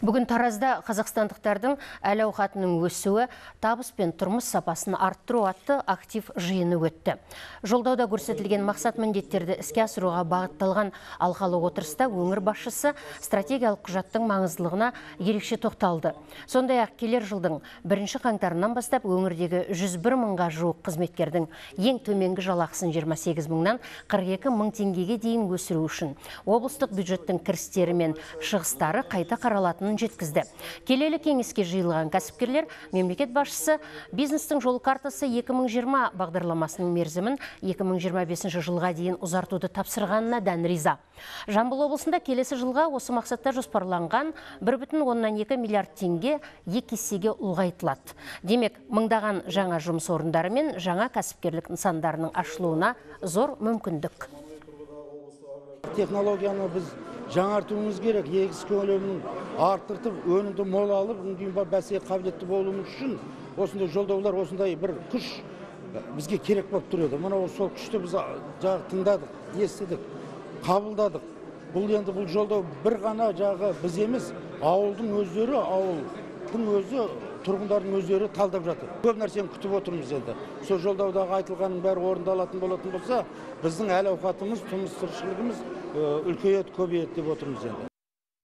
Бүгін Таразда қазақстандықтардың әл-ауқатының өсуі, табыс пен тұрмыс сапасын арттыру атты актив жиыны өтті. Жолдауда көрсетілген мақсат міндеттерді іске асыруға бағытталған алқалы отырыста өңір басшысы стратегиялық құжаттың маңыздылығына ерекше тоқталды. Сондай-ақ келер жылдың бірінші қаңтарынан бастап өңірдегі 101 мыңға жуық қызметкердің ең төменгі жалақысын 28 мыңнан 42 мың теңгеге дейін өсіру үшін облыстық бюджеттің кірістері мен шығыстары қайта қаралатынын жеткізді. Келелі кеңеске жиылған кәсіпкерлер мемлекет басшысы бизнестің жол картасы 2020 бағдарламасының мерзімін 2025 жылға дейін ұзартуды тапсырғанына дән риза. Жамбыл облысында келесі жылға осы мақсатта жоспарланған 1,2 миллиард теңге екі есеге ұлғайтылады. Демек, мыңдаған жаңа жұмыс орындары мен жаңа кәсіпкерлік нысандарының ашылуына зор мүмкіндік. Технологияны біз жаңартуымыз керек, егіс көлемін арттыртып, өнімді мол алып, одан кейін бәсекеге қабілетті болуымыз үшін осындай жолдаулар, осындай бір күш бізге керек болып тұр еді. Мына сол күшті біз жағы тыңдадық, естідік, қабылдадық. Бұл енді бұл жолдау бір ғана жағы біз емес, ауылдың өздері, ауылдың өзі, тұрғындардың өздері талдап жатыр. Көп нәрсені күтіп отырмыз енді. Сол жолдаудағы айтылғанның бәрі орындалатын болатын болса, біздің әл-ауқатымыз, тұрмыс тіршілігіміз үлкейеді, көбейеді деп отырмыз енді.